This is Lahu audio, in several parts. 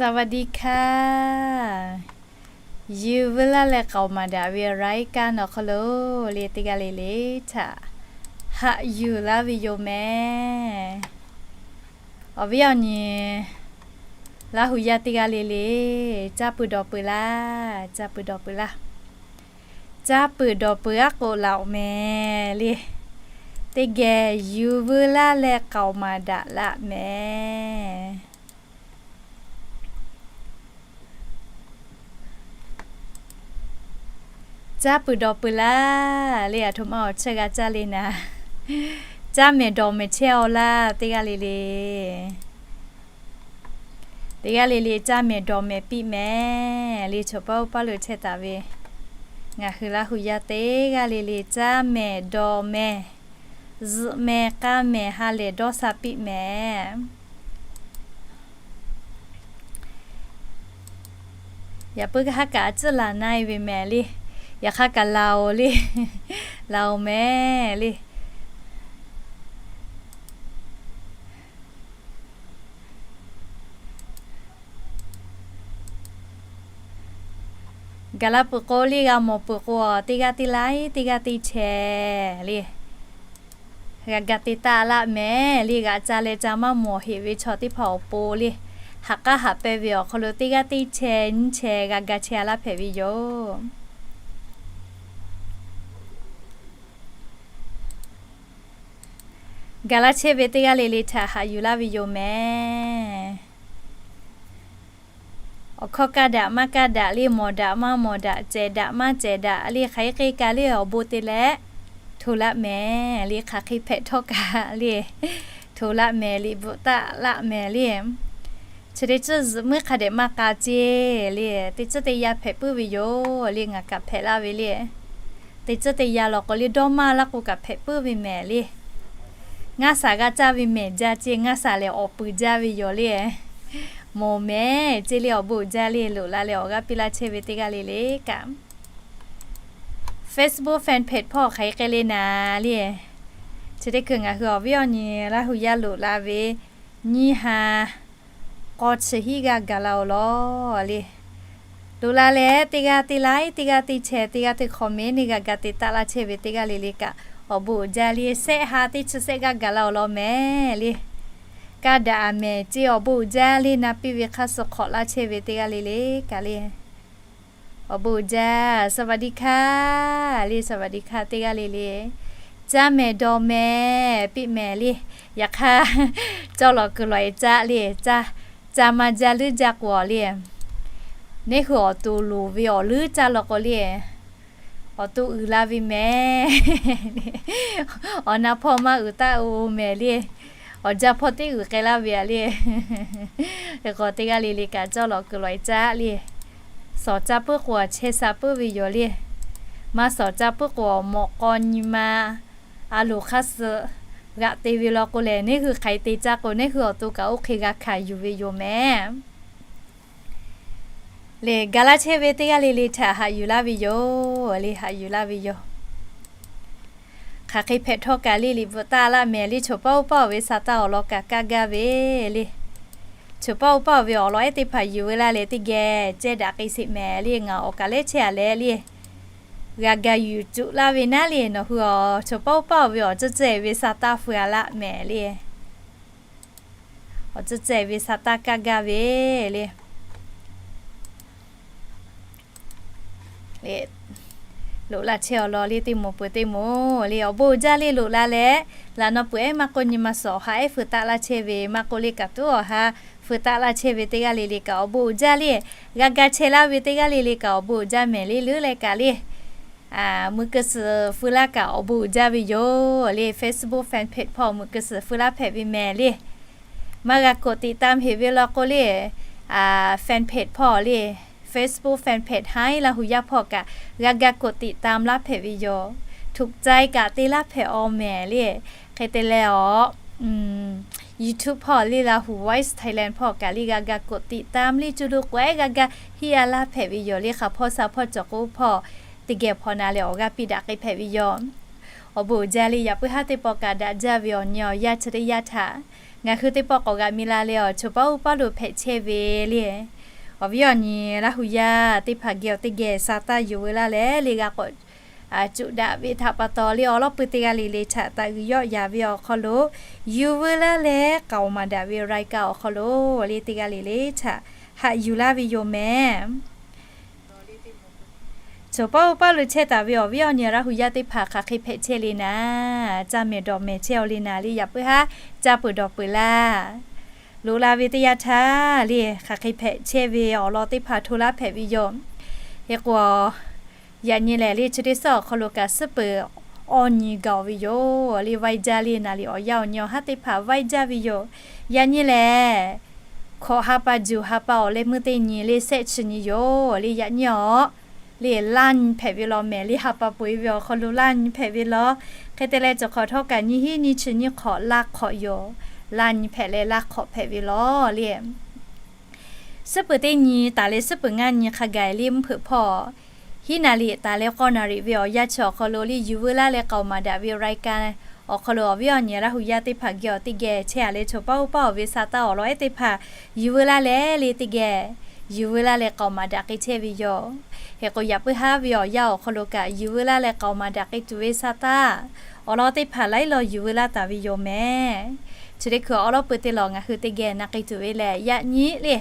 สวัสดีค่ะ Yuˬ vuiˇ laˇ leh k'aoˍ maˍ daꞈ ve รายการ awˬ hk'aw lo le teˇ g'aˇ le le htaꞈ haꞈ yuˬ laˇ ve yoˬ mehˍ. Awˬ viˉ awˬ nyi Laˇ hu yaˇ teˇ g'aˇ le le, caˇ pui dawˬ pui laˇ, caˇ pui dawˬ pui laˇ. Caˇ pui dawˬ pui aˉ k'oˆ laˬ-oꞈ mehˍ le. Teˇ geh yuˬ vuiˇ laˇ leh k'aoˍ maˍ daꞈ laˇ mehˍ. Caˇ pui dawˬ pui laˇ le, aˬ htoꞈ ma awˬ chehˇ g'a caˇ le naˍ. Caˇ mehˍ dawˬ mehˍ chehˇ-aw laˇ teˇ g'aˇ le le. Teˇ g'aˇ le le caˇ mehˍ dawˬ mehˍ piˇ mehˍ le, choˬ paˇ oˇ paˇ lo chehˇ taˍ ve ngaˬ hui Laˇ hu yaˇ teˇ g'aˇ le le caˇ mehˍ dawˬ mehˍ, zuhꞈ mehˍ k'a mehˍ ha lehˬ dawˇ sha piˇ mehˍ. Yaꞈ puiˉ haˉ kaꞈ a ciˉ laˬ na-e ve mehˍ le. Yaꞈ hk'aˇ kaꞈ laˬ-oꞈ le. Laˬ-oꞈ mehˍ le. Gaˬ la peuˬ k'o le, g'a mawˬ peuˬ k'o, teˇ g'aˇ teˇ laiˉ teˇ g'aˇ teˇ chehˇ le. G'a ga te taˆ laˆ mehˍ le. G'aꞈ ca leh ca maˇ mawˬ heꞈ ve chaw teˇ hpaˍ awˬ pon le, haꞈ k'aˉ haꞈ pehnˇ ve awˬ hk'aw lo teˇ g'aˇ teˇ chehˇ nyiˇ chehˇ g'a ga chehˇ laˇ hpehꞈ ve yoˬ. Gaˬ laˇ chehˇ ve teˇ g'aˇ le le htaꞈ haꞈ yuˬ laˇ ve yoˬ mehˍ. Awˬ hkawˇ kaˇ daꞈ maˇ kaˇ daꞈ le, mawˬ daꞈ maˇ mawˬ daꞈ, cehˬ daꞈ maˇ cehˬ daꞈ le, hk'aˬ hk'e k'ai le awˬ bon te leh hto laˆ mehˍ le. Hk'aˬ hk'e hpehꞈ htawˇ kaꞈ le hto laˆ mehˍ, liꞈ bvuhꞈ taˆ laˆ mehˍ le. Chi teˇ ceuˬ zuhꞈ muiˉ hk'a dehꞈ maˇ k'a ceˇ le, teˇ ceuˬ teˇ yanˇ hpehꞈ puiˉ ve yoˬ le. Ngaˬ kaꞈ hpehꞈ laˇ ve le. Teˇ ceuˬ teˇ yanˇ lawˬ k'o le dawˇ maˇ laˇ k'o kaꞈ hpehꞈ puiˉ ve mehˍ le. Ngaˇ shaˍ g'a caˇ ve mehˍ jaˇ ceˇ, ngaˇ shaˍ lehˬ awˬ pui jaˇ ve yoˬ le. Mawˬ mehˍ ceˇ le, awˬ bon uiˍ jaˇ le. Loꞈ la leh awˬ g'aˇ piˇ laˇ chehˇ ve teˇ g'aˇ le le kaꞈ, Facebook fan page hpawˇ hk'aˬ hk'e k'ai le naˍ le. Chi teˇ hkui ngaˬ hui awˬ viˉ awˬ nyi Laˇ hu yaˇ loꞈ la ve nyiˇ ha k'awˇ chi hiˉ g'aˇ gaˬ la-oˬ lawˬ le. Loꞈ la leh teˇ g'aˇ teˇ laiˉ teˇ g'aˇ teˇ chehˇ teˇ g'aˇ teˇ comment neˇ g'a ga te taˆ laˇ chehˇ ve teˇ g'aˇ le le kaꞈ, awˬ bon uiˍ jaˇ le. Shehˆ ha teˇ chi shehˆ g'aˇ gaˬ la-oˬ lawˬ mehˍ le. Kaˇ daꞈ mehˍ ceˇ, awˬ bon uiˍ jaˇ le. Na piˇ ve hk'aˇ suh hk'awꞈ laˇ chehˇ ve teˇ g'aˇ le le kaꞈ le, awˬ bon uiˍ jaˇ. สวัสดีค่ะ le, สวัสดีค่ะ teˇ g'aˇ le le. Caˇ mehˍ dawˬ mehˍ piˇ mehˍ le. Yaꞈ hk'aˇ, cawˇ lawꞈ kuiˬ lawꞈ-e caˆ le. Caˇ maˇ jaˇ leuˉ jaˇ k'o le, neˇ hui awˬ to loˍ ve awˬ leuˉ caˇ lawꞈ k'o le, awˬ to uiˍ la ve mehˍ. Awˬ na hpawˇ maˇ uiˍ taˆ-o mehˍ le. Awˬ jaˇ hpawˇ teˇ uiˍ k'ai laˇ ve a le. Hk'e k'o teˇ g'aˇ le le kaꞈ cawˇ lawꞈ kuiˬ lawꞈ-e caˆ le. Sawˍ caˇ puiˉ k'o a chehˇ sha puiˉ ve yoˬ le. Maˇ sawˍ caˇ puiˉ k'o awˬ mawꞈ k'aw nyi ma a loˍ hk'aˇ suh g'aꞈ te ve law k'o lehˬ, neˇ hui hk'aˬ hk'e te caˇ k'o neˇ hui awˬ to kaꞈ oˇ hk'e g'a hkanˍ yuˬ ve yoˬ mehˍ. Lehˬ, gaˬ laˇ chehˇ ve teˇ g'aˇ le le htaꞈ haꞈ yuˬ laˇ ve yoˬ le, haꞈ yuˬ laˇ ve yoˬ. Hk'aˬ hk'e hpehꞈ htawˇ kaꞈ le, liꞈ bvuhꞈ taˆ laˇ mehˍ le. Choˬ paˇ oˇ paˇ-oˬ ve sa taˇ awˬ lawn kaꞈ kaˇ gaˇ ve le. Choˬ paˇ oˇ paˇ-oˬ ve awˬ lawn ehˉ teˇ hpaˍ yuˬ ve laˇ leh teˇ geh ceh daꞈ k'ai sheˍ mehˍ le. Ngaˬ awˬ kaˬ lehˉ chehˇ a leh le, g'a ga yuˬ cuˬ laˇ ve naˉ le. Nawˬ hui-aˬ, choˬ paˇ oˇ paˇ-oˬ ve awˬ ceuˬ ceh ve sa taˇ feu a laˇ mehˍ le. Awˬ ceuˬ ceh ve sa taˇ kaˇ gaˇ ve le. Loꞈ la chehˇ awˬ lawn le, teˇ moˍ peuˬ teˇ moˍ le, awˬ bon uiˍ jaˇ le. Loꞈ la leh, laꞈ naw peuˬ ehˉ maˇ k'oˆ nyi ma suhˍ awˬ ha ehˉ feu taˆ laˇ chehˇ ve, maˇ k'oˆ le kaꞈ tuˉ awˬ ha feu taˆ laˇ chehˇ ve teˇ g'aˇ le le kaꞈ awˬ bon uiˍ jaˇ le. G'a ga chehˇ laˇ ve teˇ g'aˇ le le kaꞈ awˬ bon uiˍ jaˇ mehˍ le. Leuˉ leh kaꞈ le, mui keu suhˍ feu laˇ kaꞈ awˬ bon uiˍ jaˇ ve yoˬ le. Facebook fan page hpawˇ mui keu suhˍ feu laˇ hpehꞈ ve mehˍ le. Maˇ g'a กดติดตาม heꞈ ve law k'o le, fan page hpawˇ le, Facebook fan page Haiˉ Laˇ hu yaˇ hpawˇ kaꞈ g'a ga กดติดตาม laˇ hpehꞈ ve yoˬ. ถูกใจ kaꞈ te laˇ hpehꞈ-aw mehˍ le. Hk'e te leh awˬ, YouTube hpawˇ le, Lahu Voice Thailand hpawˇ kaꞈ le g'a ga กดติดตาม le, cuˇ lo k'awehˉ g'a ga hiˆ a laˇ hpehꞈ ve yoˬ le. Hk'aˬ hpawˇ sha hpawˇ cawˬ k'o hpawˇ teˇ geh hpaw na leh awˬ g'aˇ piˇ daꞈ k'ai hpehꞈ ve yoˬ. Awˬ bon uiˍ jaˇ le. Yaꞈ puiˉ haˉ teˇ paw kaꞈ daꞈ jaˇ ve awˬ nyi awˬ yaˇ chi teˇ yanˇ htaꞈ Ngaˬ hui teˇ pawˆ k'awꞈ g'aꞈ mi la leh awˬ choˬ paˇ oˇ paˇ lo hpehꞈ chehˇ ve le. Awˬ viˉ awˬ nyi Laˇ hu yaˇ teˇ hpaˍ geh awˬ teˇ geh sa taˇ yuˬ veu laˇ leh le g'a k'awꞈ cuꞈ daꞈ ve htaꞈ pa taw le awˬ lawn pui teˇ g'aˇ le le htaꞈ taꞈ g'uiˬ yawˆ yaˍ ve awˬ hk'aw lo yuˬ veu laˇ leh k'aoˍ maˍ daꞈ ve raiˍ kaˆ awˬ hk'aw lo le teˇ g'aˇ le le htaꞈ haꞈ yuˬ laˇ ve yoˬ mehˍ. Choˬ paˇ oˇ paˇ lo chehˇ taˍ ve awˬ viˉ awˬ nyi Laˇ hu yaˇ teˇ hpaˍ hk'aˬ hk'e hpehꞈ chehˇ le naˍ, caˇ mehˍ dawˬ mehˍ chehˇ aw le naˍ le yaꞈ puiˉ haˉ caˇ peuˬ dawˬ peuˬ laˇ. Loꞈ la ve teˇ yanˇ htaˇ le hk'aˬ hk'e hpehꞈ chehˇ ve awˬ lawn teˇ hpaˍ hto laˇ hpehꞈ ve yoˬ. Hk'e k'o, yaꞈ nyi lehˬ le chi teˇ suhˉ awˬ hk'aw lo kaꞈ suhˉ peuˬ awˇ nyi gaˬ ve yoˬ le. Vaiˇ jaˇ le naˍ le awˬ yanˇ awˬ nyi awˬ haˉ teˇ hpaˍ vaiˇ jaˇ ve yoˬ. Yaꞈ nyi lehˬ, hkawꞈ ha pa juˬ ha pa awˬ leh meuˇ teˇ nyi le sehˆ chi nyi yoˬ le. Yaꞈ nyi awˬ le laˇ nyi hpehꞈ ve law mehˍ le ha pa peu-eˬ ve awˬ hk'aw lo laˇ nyi hpehꞈ ve law. Hk'e te leh cawˬ hk'awꞈ htawˇ kaꞈ nyi hiˉ nyi chi nyi hk'awꞈ laˇ hk'awꞈ yoˬ. Laˇ nyi hpehꞈ leh laˇ hk'awꞈ hpehꞈ ve law le. Suhˉ peuˬ teˇ nyi taˍ leh suhˉ peuˬ ngaˇ nyi hk'a gaˬ le mvuhˇ hpeuꞈ hpawˇ hiˉ naˍ riˍ taˍ leh k'awˇ naˍ riˍ ve awˬ yanˇ chi awˬ hk'aw lo le yuˬ veu laˇ leh k'aoˍ maˍ daꞈ ve raiˍ kaˆ awˬ hk'aw lo awˬ viˉ awˬ nyi Laˇ hu yaˇ teˇ hpaˍ geh awˬ teˇ geh chehˇ a leh choˬ paˇ oˇ paˇ awˬ ve sa taˇ awˬ lawn ehˉ teˇ hpaˍ yuˬ veu laˇ leh le teˇ geh yuˬ veu laˇ leh k'aoˍ maˍ daꞈ k'ai chehˇ ve yoˬ. Hk'e k'o yaꞈ puiˉ haˉ ve awˬ yanˇ awˬ hk'aw lo kaꞈ yuˬ veu laˇ leh k'aoˍ maˍ daꞈ k'ai tuˬ ve sa taˇ awˬ lawn teˇ hpaˍ laiˉ law yuˬ veu laˇ taˍ ve yoˬ mehˍ. Chi teˇ hkui awˉ lawˉ pui teˇ lawˬ ngaˬ hui teˇ geh na k'ai tuˬ ve lehˬ yaꞈ nyi le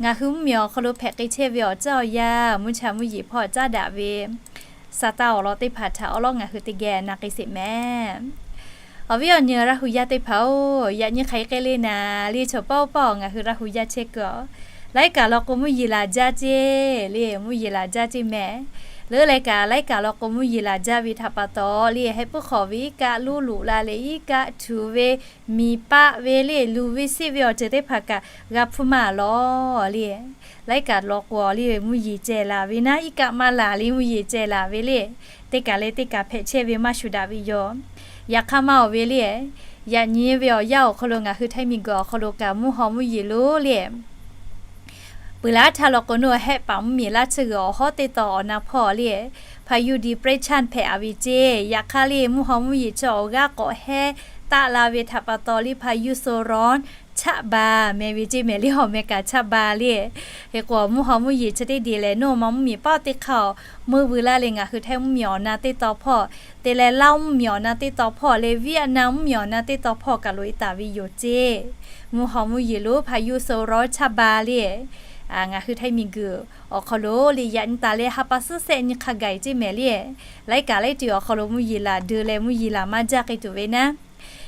ngaˬ hui mvuhˇmiˬ awˬ hk'aw lo hpehꞈ k'ai chehˇ ve awˬ ceuˬ awˬ yanˇ mvuhˇ cha mvuhˇ yeˬ hpawˇ caˉ daꞈ ve sa taˇ awˬ lawn teˇ hpaˍ htaꞈ awˉ lawˉ ngaˬ hui teˇ geh na k'ai sheˍ mehˍ. Awˬ viˉ awˬ nyi Laˇ hu yaˇ teˇ hpaˍ-oˬ, yaꞈ nyi hk'aˬ hk'e le naˍ le choˬ paˇ oˇ paˇ awˬ ngaˬ hui Laˇ hu yaˇ chehˇ kuiˬ a, laiˉ kaꞈ law k'o mvuhˇ yeˬ laˬ jaˇ ceˇ le, mvuhˇ yeˬ laˬ jaˇ ceˇ mehˍ. Leuˉ leh kaꞈ laiˉ kaꞈ law k'o mvuhˇ yeˬ laˬ jaˇ ve htaꞈ pa taw le heh puiˉ hk'awꞈ ve iˉ kaˆ loˇ loꞈ la leh iˉ kaˆ htuꞈ ve miˬ paˆ ve le luˬ ve seˆ ve awˬ ceuˬ teˇ hpaˍ kaꞈ g'a hpuˇ maˇ lawˬ le. Laiˉ kaꞈ law k'o le mvuhˇ yeˬ cehˬ laˬ ve naˉ iˉ kaˆ maˇ laˬ le mvuhˇ yeˬ cehˬ laˬ ve le. Teˇ kaˬ leh teˇ kaˬ hpehꞈ chehˇ ve maˇ shuˍ daꞈ ve yoˬ. Yaꞈ hk'aˇ maˇ awˬ ve le, yaꞈ nyi ve awˬ yanˇ awˬ hk'aw lo ngaˬ hui Htaiˇ miˬguiˬ awˬ hk'aw lo kaꞈ mvuhˇ haw mvuhˇ yeˬ loˬ le peuˬ laˇ htaˇ law k'o nawˬ hehˆ paˍ mvuhˇmiˬ laˇ tsuhˇ g'uiˬ awˬ hawˉ teˇ taw awˬ na hpawˇ le พายุดีเปรสชัน hpehꞈ a ve ceˇ. Yaꞈ hk'aˇ le mvuhˇ haw mvuhˇ yeˬ chi awˬ g'aˇ k'awꞈ hehˉ taˆ la ve htaꞈ pa taw le พายุโซน chaˆ ba meh ve ceˇ mehˍ le awˬ meh kaꞈ chaˆ ba le. Hk'e k'o mvuhˇ haw mvuhˇ yeˬ chi teˇ de lehˬ nawˬ ma mvuhˇmiˬ paˆ teˇ hk'aˇ awˬ meuˇ veu laˇ leh ngaˬ hui Htaiˇ mvuhˇmiˬ awˬ na teˇ taw hpawˇ te leh Laˇ mvuhˇmiˬ awˬ na teˇ taw hpawˇ leh Viˉetˍnaˆ mvuhˇmiˬ awˬ na teˇ taw hpawˇ kaꞈ loꞈ e taˍ ve yoˬ ceˇ. Mvuhˇ haw mvuhˇ yeˬ loˬ พายุโซน chaˆ ba le. Ngaˬ hui Htaiˇ miˬguiˬ awˬ hk'aw lo le yaꞈ nyi taˍ leh ha pa suhˉ sehˆ nyi hk'a gaˬ ceˇ mehˍ le. Laiˉ kaꞈ laiˉ te awˬ hk'aw lo mvuhˇ yeˬ laˬ deu leh mvuhˇ yeˬ laˬ maˇ jaˇ k'ai tuˬ ve naˉ.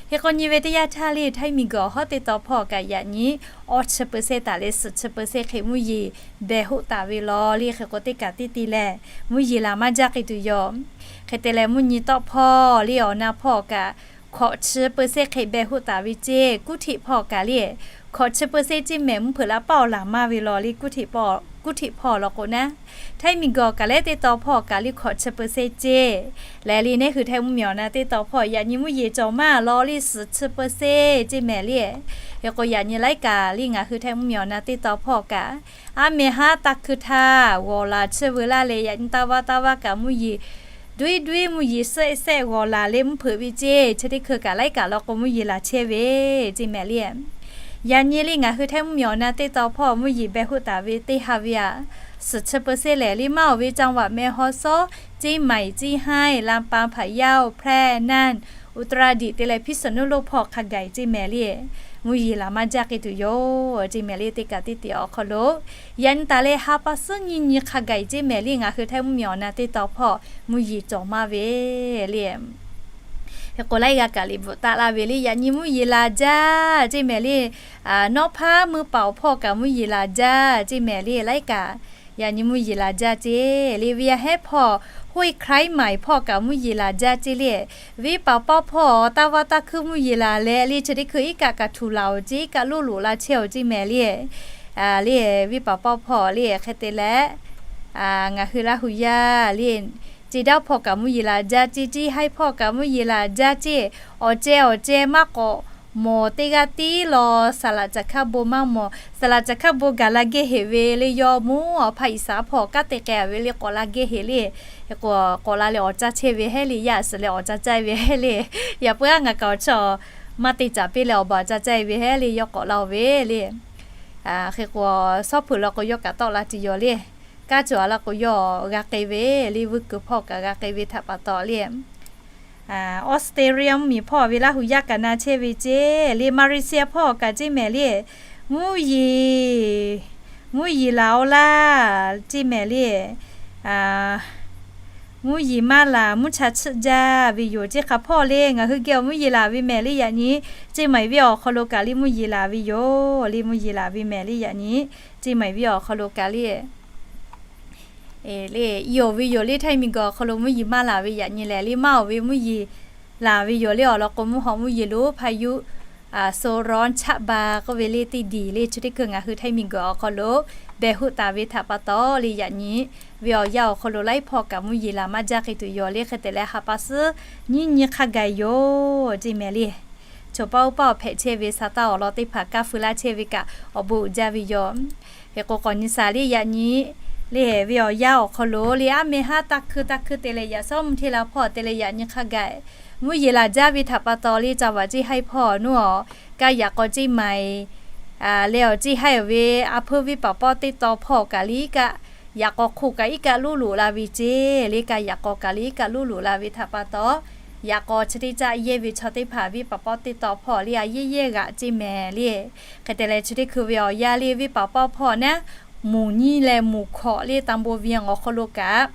Hk'e k'o nyi ve teˇ yanˇ htaˇ le Htaiˇ miˬguiˬ awˬ hawˉ teˇ taw hpawˇ kaꞈ yaꞈ nyi awˇ chi เปอร์เซ็นต์ taˍ leh suhˍ chi เปอร์เซ็นต์ hk'e mvuhˇ yeˬ behˬ hoˆ taˍ ve law le. Hk'e k'o teˇ kaˬ teˇ te leh mvuhˇ yeˬ laˬ maˇ jaˇ k'ai tuˬ yoˬ. Hk'e te leh mvuhˇ nyi tawˆ hpawˇ le awˬ na hpawˇ kaꞈ hkawꞈ chi เปอร์เซ็นต์ hk'e behˬ hoˆ taˍ ve ceˇ. Kuˉ hteꞈ hpawˇ kaꞈ le hkawꞈ chi เปอร์เซ็นต์ ceˇ mehˍ mvuhˇ hpeuꞈ la paˆ awˬ laˬ maˇ ve law le. Kuˉ hteꞈ hpawˇ law k'o naˉ Htaiˇ miˬguiˬ awˬ kaˬ lehˉ teˇ taw hpawˇ kaꞈ le hkawꞈ chi เปอร์เซ็นต์ ceˇ. Lehˬ le neˇ hui Htaiˇ mvuhˇmiˬ awˬ na teˇ taw hpawˇ yaꞈ nyi mvuhˇ yeˬ cawˬ maˇ law le suhˍ chi เปอร์เซ็นต์ ceˇ mehˍ le. Hk'e k'o yaꞈ nyi laiˉ kaꞈ le ngaˬ hui Htaiˇ mvuhˇmiˬ awˬ na teˇ taw hpawˇ kaꞈ aˉ meh haˉ taˇ hkui htaˇ g'awˬ laˬ chi veu laˇ leh yaꞈ nyi taˇ vaˇ taˇ vaˇ kaꞈ mvuhˇ yeˬ duiˉ duiˉ mvuhˇ yeˬ sehˆ sehˆ g'awˬ laˬ leh mvuhˇ hpeuꞈ ve ceˇ. Chi teˇ hkui kaꞈ laiˉ kaꞈ law k'o mvuhˇ yeˬ laˬ chehˇ ve ceˇ mehˍ le. Yaꞈ nyi le ngaˬ hui Htaiˇ mvuhˇmiˬ awˬ na teˇ taw hpawˇ mvuhˇ yeˬ behˬ hoˆ taˍ ve teˇ ha ve aꞈ suhˍ chi เปอร์เซ็นต์ lehˬ le maˇ awˬ ve จังหวัดแม่ฮ่องสอน เชียงใหม่ เชียงราย ลำปาง พะเยา แพร่ น่าน อุตรดิตถ์ te leh พิษณุโลก hpawˇ hk'a gaˬ ceˇ mehˍ le. Mvuhˇ yeˬ laˬ maˇ jaˇ k'ai tuˬ yoˬ ceˇ mehˍ le. Teˇ kaˬ teˇ te awˬ hk'aw lo yaꞈ nyi taˍ leh ha pa suhˉ nyi nyi hk'a gaˬ ceˇ mehˍ le ngaˬ hui Htaiˇ mvuhˇmiˬ awˬ na teˇ taw hpawˇ mvuhˇ yeˬ cawˬ maˇ ve le. Hk'e k'o laiˉ g'a kaꞈ liꞈ bvuhꞈ taˆ laˇ ve le yaꞈ nyi mvuhˇ yeˬ laˬ jaˇ ceˇ mehˍ le. Nawˉ hpaˇ meuˇ paˍ awˬ hpawˇ kaꞈ mvuhˇ yeˬ laˬ jaˇ ceˇ mehˍ le. Laiˉ kaꞈ yaꞈ nyi mvuhˇ yeˬ laˬ jaˇ ceˇ le. Ve yaˇ hehˉ hpawˇ ห้วยไคร้ใหม่ hpawˇ kaꞈ mvuhˇ yeˬ laˬ jaˇ ceˇ le. Venˇ paˍ pawˆ hpawˇ taˇ vaˇ taˇ hkuiˇ mvuhˇ yeˬ laˬ leh le chi teˇ hkui iˉ kaˆ kaꞈ htuˬ laˬ oˬ ceˇ iˉ kaˆ loˇ loꞈ la chehˇ oˬ ceˇ mehˍ le. Le venˇ paˍ pawˆ hpawˇ le hk'e te leh ngaˬ hui Laˇ hu yaˇ le ceˇ daˇ hpawˇ kaꞈ mvuhˇ yeˬ laˬ jaˇ ceˇ, ceˇ haiˇ hpawˇ kaꞈ mvuhˇ yeˬ laˬ jaˇ ceˇ. Awˬ ceh awˬ ceh maˇ k'awꞈ mawˬ teˇ g'aˇ tiˉ law saˍ laꞈ caˬ hkaˇ bon maˇ mawˬ. Saˍ laꞈ caˬ hkaˇ bon gaˬ la geh heꞈ ve le yawˇ mvuhˇ awˬ hpaˇ iˍ saˍ hpawˇ kanˉ te k'ai ve le k'awꞈ la geh heꞈ le. K'awꞈ la leh awˬ caˇ chehˇ ve heˉ le, yaˇ suhˍ leh awˬ caˇ caˇ ve heˉ le. Yaꞈ puiˉ aˉ ngaˬ kaꞈ awˬ chaw maˇ te caˍ piˇ leh awˬ baˬ ca caˇ e ve heˉ le yawˇ k'awꞈ la-oˬ ve le. Hk'e k'o, shawˉ hpeuꞈ la k'o yawˇ kaꞈ tawˆ la tuˬ yoˬ le. Kanˉ cawˬ a la k'o yawˇ g'a k'ai ve le, vuiˇ kuiˬ hpawˇ kaꞈ g'a k'ai ve htaꞈ pa taw le. Australia mvuhˇmiˬ hpawˇ ve Laˇ huˍ yaˇ kaꞈ na chehˇ ve ceˇ le, Malaysia hpawˇ kaꞈ ceˇ mehˍ le. Mvuhˇ yeˬ, mvuhˇ yeˬ laˬ-oˬ laˇ ceˇ mehˍ le. Mvuhˇ yeˬ maˇ laˬ, mvuhˇ cha chiˆ jaˇ ve yoˬ. Chi hk'aˬ hpawˇ le, ngaˬ hui geh awˬ mvuhˇ yeˬ laˬ ve mehˍ le yaꞈ nyi. Ceˇ maiˍ ve awˬ hk'aw lo kaꞈ le mvuhˇ yeˬ laˬ ve yoˬ le, mvuhˇ yeˬ laˬ ve mehˍ le yaꞈ nyi. Ceˇ maiˍ ve awˬ hk'aw lo kaꞈ le le, i-oˬ ve yoˬ le, htaiˇ miˬguiˬ awˬ hk'aw lo mvuhˇ yeˬ maˇ laˬ ve yaꞈ nyi lehˬ le, maˇ-oˬ ve mvuhˇ yeˬ laˬ ve yoˬ le. Awˬ lawn k'o, mvuhˇ hawꞈ mvuhˇ yeˬ lonˉ hpa yuˇ, so ron chaˆ ba k'oˆ ve le teˇ diˬ le, chi teˇ hkui ngaˬ hui htaiˇ miˬguiˬ awˬ hk'aw lo behˬ hoˆ taˍ ve htaꞈ pa taw le yaꞈ nyi. Ve awˬ yanˇ awˬ hk'aw lo laiˉ hpawˇ kaꞈ mvuhˇ yeˬ laˬ maˇ jaˇ k'ai tuˬ yoˬ le. Hk'e te leh ha pa suhˉ nyiˇ nyi hk'a gaˬ yoˬ ceˇ mehˍ le. Chaw paˇ oˇ paˇ awˬ hpehꞈ chehˇ ve sa taˇ awˬ lawn teˇ hpaˍ kaˇ feu laˇ chehˇ ve kaꞈ awˬ bon uiˍ jaˇ ve yoˬ. Hk'e k'o, k'awꞈ nyi saˍ le yaꞈ nyi le, ve awˬ yanˇ awˬ hk'aw lo le, aˉ meh haˉ taˇ hkui taˇ hkui te leh yaꞈ shawˉ mvuhˇ hteˇ la hpawˇ te leh yaꞈ nyi hk'a gaˬ mvuhˇ yeˬ laˬ jaˇ ve htaꞈ pa taw le, ca vaꞈ ceˇ haiˇ hpawˇ nuˇ awˬ kaˇ yaꞈ k'aw ceˇ maiˍ leh awˬ ceˇ haiˇ awˬ ve a hpeuˇ venˇ paˍ pawˆ teˇ taw hpawˇ kaꞈ le iˉ kaˆ yaꞈ k'aw hk'oˆ kaꞈ iˉ kaˆ luˉ loꞈ la ve ceˇ le, kaˇ yaꞈ k'aw kaꞈ le iˉ kaˆ luˉ loꞈ la ve htaꞈ pa taw, yaꞈ k'aw chi teˇ caˆ yehˇ ve chaw teˇ hpaˍ venˇ paˍ pawˆ teˇ taw hpawˇ le a yehˇ yehˇ g'aꞈ ceˇ mehˍ le. Hk'e te leh chi teˇ hkui ve awˬ yanˇ le venˇ paˍ pawˆ hpawˇ naˉ, moˬ nyiˇ leh moˬ hkawꞈ le Tanbovien awˬ hk'aw lo kaꞈ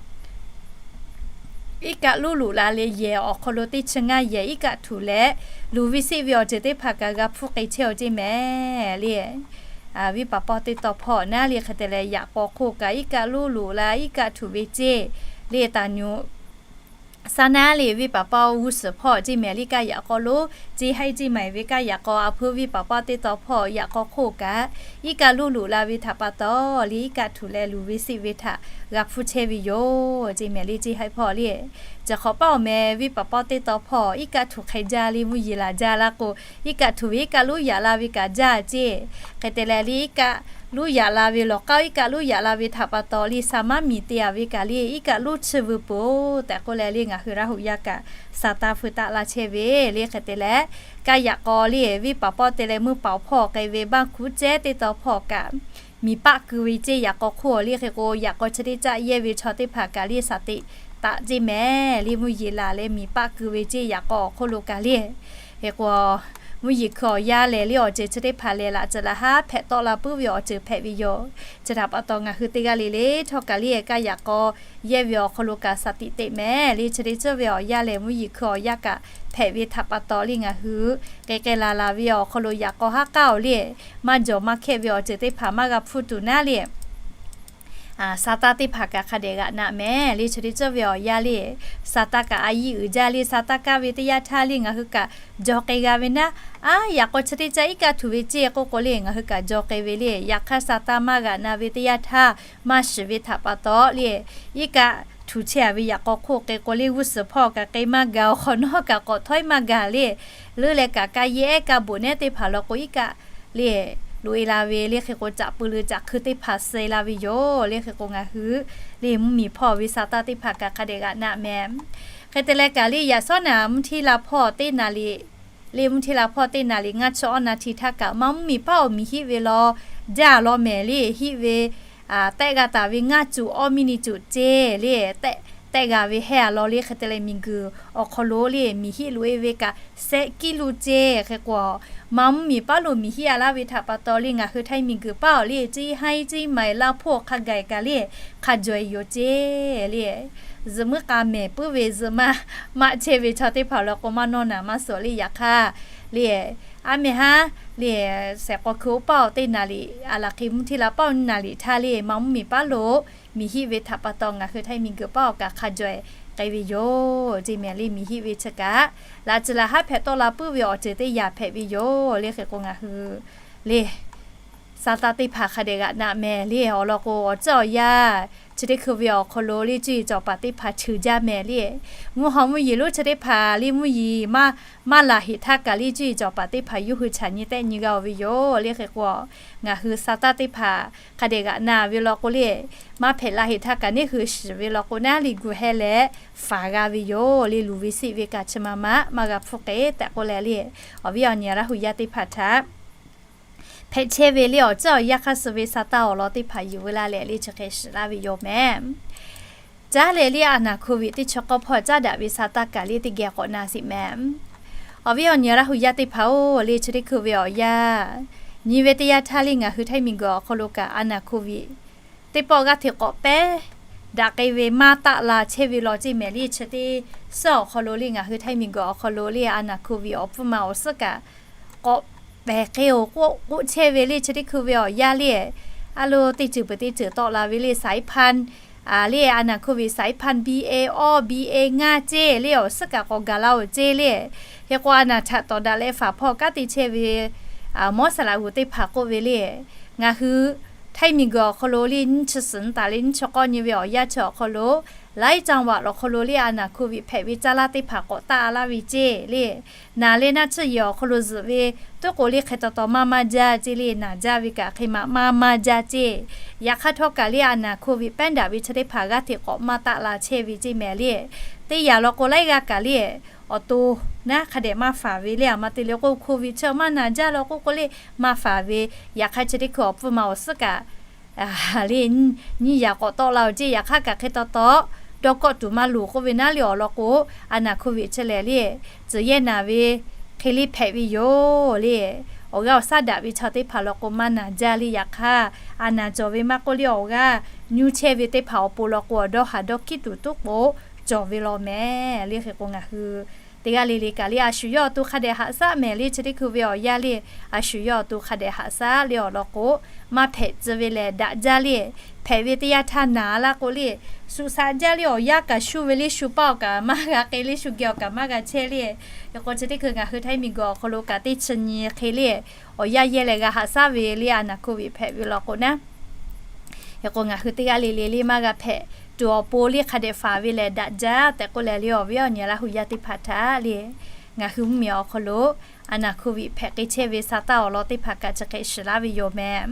iˉ kaˆ luˉ loꞈ la le yehˬ awˬ hk'aw lo teˇ chi ngaˇ yehˬ iˉ kaˆ htuꞈ leh, luˬ ve seˆ ve awˬ ceuˬ teˇ hpaˍ kaꞈ g'a hpfuhˇ k'ai chehˇ-oˬ ceˇ mehˍ le. Venˇ paˍ pawˆ teˇ taw hpawˇ naˉ le hk'e te leh yaꞈ k'aw hk'oˆ kaꞈ iˉ kaˆ luˉ loꞈ la iˉ kaˆ htuꞈ ve ceˇ le taˍ nyu Saˉ naˉ le venˇ paˍ pawˆ g'uˇ suhˍ hpawˇ ceˇ mehˍ le kaˇ yaꞈ k'aw lo ceˇ haiˇ ceˇ maiˍ ve kaˇ yaꞈ k'aw a hpeuˇ venˇ paˍ pawˆ teˇ taw hpawˇ yaꞈ k'aw hk'oˆ kaꞈ iˉ kaˆ luˉ loꞈ la ve htaꞈ pa taw le iˉ kaˆ htuꞈ leh luˬ ve seˆ ve htaꞈ g'a hpfuhˇ chehˇ ve yoˬ ceˇ mehˍ le ceˇ haiˇ hpawˇ le. Chi hk'awꞈ paˆ awˬ meh venˇ paˍ pawˆ teˇ taw hpawˇ iˉ kaˆ htuꞈ hk'e jaˇ le mvuhˇ yeˬ laˬ jaˇ laˇ k'o, iˉ kaˆ htuꞈ ve iˉ kaˆ luˉ yaꞈ la ve kaꞈ jaˇ ceˇ. Hk'e te leh le iˉ kaˆ luˉ yaꞈ la ve lawˬ k'aˉ iˉ kaˆ luˉ yaꞈ la ve htaꞈ pa taw le sa maˉ miˬ te a ve kaꞈ le iˉ kaˆ luˉ chiˇ veu peuˬ tehꞈ k'oˆ leh le ngaˬ hui Laˇ huˍ yaˇ kaꞈ sa taˇ feu taˆ laˇ chehˇ ve le hk'e te leh, kaˇ yaꞈ k'aw le venˇ paˍ pawˆ te leh mvuhˇ paˍ hpawˇ k'ai ve baˇ hkuˉ cehˉ teˇ taw hpawˇ kaꞈ miˬ paˆ keu ve ceˇ yaꞈ k'aw hk'oˆ le hk'e k'o yaꞈ k'aw chi teˇ caˆ yehˇ ve chaw teˇ hpaˍ kaꞈ le saˍ teꞈ taˍ ceˇ mehˍ le mvuhˇ yeˬ laˬ leh miˬ paˆ keu ve ceˇ yaꞈ k'aw awˬ hk'oˆ lo kaꞈ le. Hk'e k'o, mvuhˇ yeˬ hkui awˬ yanˇ lehˬ le awˬ ceuˬ chi teˇ hpaˍ lehˬ laꞈ ceuˬ laꞈ haˉ hpehꞈ tawˆ la puiˉ ve awˬ ceuˬ hpehꞈ ve yoˬ. Chi htaꞈ pa taw ngaˬ hui teˇ g'aˇ le le htawˇ kaꞈ le kaˇ yaꞈ k'aw yehˇ ve awˬ hk'aw lo kaꞈ saˍ teꞈ teꞈ mehˍ le chi teˇ ceuˬ ve awˬ yanˇ lehˬ mvuhˇ yeˬ hkui awˬ yanˇ kaꞈ hpehꞈ ve htaꞈ pa taw le ngaˬ hui k'ai k'ai laˬ laˬ ve awˬ hk'aw lo yaꞈ k'aw haˉ k'aˉ awˬ le maˇ jawˬ maˇ hkehˇ ve awˬ ceuˬ teˇ hpaˍ maˇ g'a hpfuhˇ tuˬ naˉ le Saˍtanˍ teˇ hpaˍ kaꞈ hk'a dehꞈ g'aꞈ naꞈ mehˍ le chi teˇ ceuˬ ve awˬ yanˇ le. Saˍtanˍ kaꞈ a yiˇ uiˍ jaˇ le Saˍtanˍ kaˇ ve teˇ yanˇ htaˇ le ngaˬ hui kaꞈ jaw k'ai g'a ve naˉ, aˉ yaꞈ k'aw chi teˇ caˆ iˉ kaˆ htuꞈ ve ceˇ k'oˆ k'o le ngaˬ hui kaꞈ jaw k'ai ve le. Yaꞈ hk'aˇ Saˍtanˍ maˇ g'aꞈ na ve teˇ yanˇ htaˇ maˇ shiˍ ve htaꞈ pa taw le iˉ kaˆ htuꞈ chehˇ a ve yaꞈ k'aw hk'oˆ k'e k'o le g'uˇ suhˍ hpawˇ kaꞈ k'ai maˇ gaˬ awˬ hk'awꞈ nawˉ kaꞈ k'awꞈ htawˇ maˇ gaˬ le. Leuˉ leh kaꞈ ka yehˇ ehˉ ka boꞈ nehˉ teˇ hpaˍ law k'o iˉ kaˆ le loꞈ e la ve le hk'e k'o caꞈ pui le caꞈ hkui teˇ hpaˍ suh e la ve yoˬ le hk'e k'o ngaˬ hui le mvuhˇmiˬ hpawˇ ve Saˍtanˍ teˇ hpaˍ kaꞈ hk'a dehꞈ g'aꞈ naꞈ mehˍ. Hk'e te leh kaꞈ le yaꞈ shawˉ naˍ mvuhˇ hteˇ la hpawˇ teˇ naˍ liꞈ le mvuhˇ hteˇ la hpawˇ teˇ naˍ liꞈ ngaˇ chi awˇ naˍ htiꞈ htaˇ kaꞈ maˇ mvuhˇmiˬ hpaˇ awˬ miˬ hiˆ ve law jaˇ law mehˍ le hiˆ ve tehˆ g'a taˍ ve ngaˇ cuˬ awˇ miˇ ni cuˬ ceˇ le tehˆ g'a ve hehˇ a law le hk'e te leh miˬguiˬ awˬ hk'aw lo le miˬ hiˆ loꞈ e ve kaꞈ sehˆ kiˉ luˬ ceˇ hk'e k'o, maˇ mvuhˇmiˬ paˉ lo miˬ hiˆ a laˇ ve htaꞈ pa taw le ngaˬ hui htaiˇ miˬguiˬ paˉ awˬ le ceˇ haiˇ ceˇ maiˍ laˇ hpawˇ hk'a gaˬ kaꞈ le hk'a jawˬ e yoˬ ceˇ le. Zuhꞈ muiˉ k'a mehˍ puiˉ ve zuhꞈ maˇ maˆ chehˇ ve chaw teˇ hpaˍ law k'o maˇ nawˇ naˍ maˇ suhˍ le yaꞈ hk'aˇ le aˉ meh haˉ le sehˍ k'aw hkui oˇ paˇ awˬ teˇ naˍ liꞈ a laˬ hk'e mvuhˇ hteˇ la paˇ awˬ naˍ liꞈ htaˇ le maˇ mvuhˇmiˬ paˉ lo miˬ hiˆ ve htaꞈ pa taw ngaˬ hui htaiˇ miˬguiˬ paˉ awˬ kaꞈ hk'a jawˬ e k'ai ve yoˬ ceˇ mehˍ le miˬ hiˆ ve chi kaꞈ laꞈ ceuˬ laꞈ haˉ hpehꞈ tawˆ la puiˉ ve awˬ ceuˬ teˇ yanˇ hpehꞈ ve yoˬ le hk'e k'o ngaˬ hui le Saˍtanˍ teˇ hpaˍ hk'a dehꞈ g'aꞈ naꞈ mehˍ le. Awˬ lawn k'o, awˬ ceuˬ awˬ yanˇ chi teˇ hkui ve awˬ hk'aw lo le cuˇ yiˍ cawˬ paˍ teˇ hpaˍ cheuˬ jaˇ mehˍ le. Mvuhˇ haw mvuhˇ yeˬ lonˉ chi teˇ hpaˍ le mvuhˇ yeˬ maˇ, maˇ laˬ heˍ htaˇ kaꞈ le cuˇ yiˍ cawˬ paˍ teˇ hpaˍ yawˇ hui chaꞈ nyi tehˆ nyi g'a-oˬ ve yoˬ le. Hk'e k'o, ngaˬ hui Saˍtanˍ teˇ hpaˍ hk'a dehꞈ g'aꞈ naꞈ ve law k'o le, maˇ hpehꞈ la heˍ htaˇ kaꞈ neˇ hui shiˍ ve law k'o, naˉ le gu heh leh faˍ g'a ve yoˬ le. Luˬ ve siˆ ve kaꞈ chi ma ma maˇ g'a hpfuhˇ k'e tehꞈ k'oˆ leh le, awˬ viˉ awˬ nyi Laˇ hu yaˇ teˇ hpaˍ htaꞈ hpehꞈ chehˇ ve le awˬ ceuˬ awˬ yanˇ hk'aˇ suh ve Saˍtanˍ awˬ lawn teˇ hpaˍ yuˬ veu laˇ leh le chi hk'e shiˍ laˇ ve yoˬ mehˍ. Caˉ leh le a naˍ hko viꞈ teˇ chi k'awˇ hpawˇ caˉ daꞈ ve Saˍtanˍ kaꞈ le teˇ geh k'awꞈ na sheˍ mehˍ. Awˬ viˉ awˬ nyi Laˇ hu yaˇ teˇ hpaˍ-oˬ, le chi teˇ hkui ve awˬ yanˇ nyi ve teˇ yanˇ htaˇ le ngaˬ hui Htaiˇ miˬguiˬ awˬ hk'aw lo kaꞈ a naˍ hko viꞈ teˇ pawˆ g'aˇ hteꞈ k'awꞈ pehˉ daꞈ k'ai ve maˇ taˆ la chehˇ ve law ceˇ mehˍ le. Chi teˇ suhˉ awˬ hk'aw lo le ngaˬ hui Htaiˇ miˬguiˬ awˬ hk'aw lo le a naˍ hko viꞈ awˬ pfuhˇ ma awˬ suhˉ kaꞈ k'awꞈ pehˬ k'ai-oˬ k'oˆ chehˇ ve le chi teˇ hkui ve awˬ yanˇ le, a lo teˇ ceuˬ peuˬ teˇ ceuˬ tawˆ la ve le สายพันธุ์ le a naˍ hko viꞈ สายพันธุ์ B A awˇ B A ngaˇ ceˇ le awˬ suhˉ kaꞈ k'awꞈ gaˬ la-oˬ ceˇ le. Hk'e k'o a naˍ htaꞈ tawˍ daꞈ leh faˍ hpawˇ kanˉ te chehˇ ve mawˇ saˍ laꞈ g'uˬ teˇ hpaˍ k'oˆ ve le, ngaˬ hui Htaiˇ miˬguiˬ awˬ hk'aw lo le nyiˇ chi suhˍ nyi taˍ leh nyiˇ chi k'awˇ nyi ve awˬ yanˇ chi awˬ hk'aw lo laiˉ จังหวัด awˬ hk'aw lo le a naˍ hko viꞈ hpehꞈ ve caˇ laˇ teˇ hpaˍ k'awꞈ taˆ laˇ ve ceˇ le. Naˍ leh naˆ tsuhˇ yehˬ awˬ hk'aw lo zuhꞈ ve tuˉ k'o le hk'e taw taw maˇ maˇ jaˇ ceˇ le. Naˍ jaˇ ve kaꞈ hk'e ma maˇ maˇ jaˇ ceˇ. Yaꞈ hk'aˇ htawˇ kaꞈ le a naˍ hko viꞈ pehˉ daꞈ ve chi teˇ hpaˍ g'aˇ hteꞈ k'awꞈ maˇ taˆ la chehˇ ve ceˇ mehˍ le. Teˇ yanˇ law k'o laiˉ g'aˇ kaꞈ le awˬ to naˉ hk'a dehꞈ maˇ faˍ ve le. A ma te leh k'o hko viꞈ chi maˇ naˍ jaˇ law k'oˆ k'o le maˇ faˍ ve. Yaꞈ hk'aˇ chi teˇ hkui awˬ pfuhˇ ma awˬ suhˉ kaꞈ le nyiˇ yanˇ k'awꞈ tawˆ la-oˬ ceˇ. Yaꞈ hk'aˇ kaꞈ hk'e taw taw dawˇ kawˆ tuˬ maˇ loˍ k'oˆ ve naˉ le. Awˬ lawn k'o a naˍ hko viꞈ chi lehˬ le tcuhˬ yehˇ naˍ ve hk'e le hpehꞈ ve yoˬ le. Awˬ g'aˇ awˬ shaˉ daꞈ ve chaw teˇ hpaˍ law k'o maˇ naˍ jaˇ le. Yaꞈ hk'aˇ a naˍ cawˬ ve maˇ k'oˆ le awˬ g'aˇ nyu chehˇ ve teˇ hpaˍ awˬ pon law k'o awˬ dawˇ haˍ dawˇ hkiˉ tuˬ tuˉ k'o cawˬ ve law mehˍ le. Hk'e k'o ngaˬ hui teˇ g'aˇ le le kaꞈ le a shu yawˇ awˬ to hk'a dehꞈ haꞈ shaˉ mehˍ le chi teˇ hkui ve awˬ yanˇ le a shu yawˇ awˬ to hk'a dehꞈ haꞈ shaˉ le. Awˬ lawn k'o maˇ hpehꞈ tcuh ve lehˬ daꞈ jaˇ le. Hpehꞈ ve teˇ yanˇ htaˇ naˍ laˇ k'o le suꞈ shaꞈ jaˇ le. Awˬ yanˇ kaꞈ shu ve le shu paˇ awˬ kaꞈ maˇ g'a k'ai le shu geh awˬ kaꞈ maˇ g'a chehˇ le. Hk'e k'o chi teˇ hkui ngaˬ hui Htaiˇ miˬguiˬ awˬ hk'aw lo kaꞈ teˇ chi nyi hk'e le awˬ yanˇ yehˇ leh g'a haꞈ shaˉ ve le a naˍ hko viꞈ hpehꞈ ve law k'o naˉ Hk'e k'o ngaˬ hui teˇ g'aˇ le le le maˇ g'a hpehꞈ tuˬ awˬ pon le hk'a dehꞈ faˍ ve lehˬ daꞈ jaˇ tehꞈ k'oˆ leh le awˬ viˉ awˬ nyi Laˇ hu yaˇ teˇ hpaˍ htaꞈ le ngaˬ hui mvuhˇmiˬ awˬ hk'aw lo a naˍ hko viꞈ hpehꞈ k'ai chehˇ ve Saˍtanˍ awˬ lawn teˇ hpaˍ kaꞈ chi hk'e shiˍ laˇ ve yoˬ mehˍ.